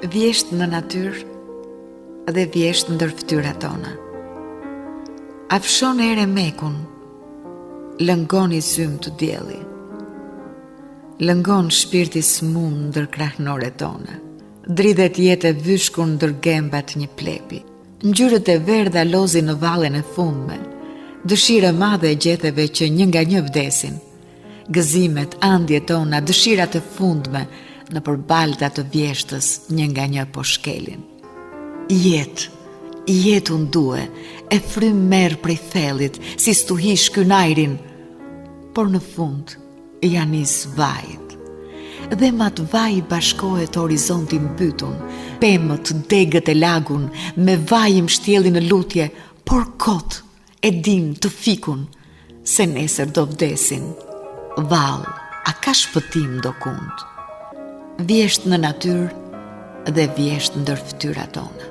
Vjeshtë në natyrë dhe vjeshtë ndër fytyrat tona. Afshon erë e mekun, lëngon i zymtë dielli. Lëngon shpirt i smumë ndër krahnoret tona. Dridhet jetë e vyshkur ndër gembat një plepi. Ngjyrët e verdha lozin në vallen e fundme. Dëshirë e madhe e gjetheve që një nga një vdesin. Gëzimet, andjet tona, dëshirat e fundme nëpër balta të vjeshtës një nga një po shkelin. Jetë, jetë unë due, e frymë merr prej thellit, si stuhi shkyn ajrin, por në fund ia nis vajit. Dhe m'at vaj bashkohet horizonti mbytun, pemët, degët e lagun, me vaj i mshtjellin në lutje, por kot, E dinë të fikun se nesër do vdesin. Vallë, a ka shpëtim ndokund? Vjeshtë në natyrë dhe vjeshtë ndër fytyrat tona.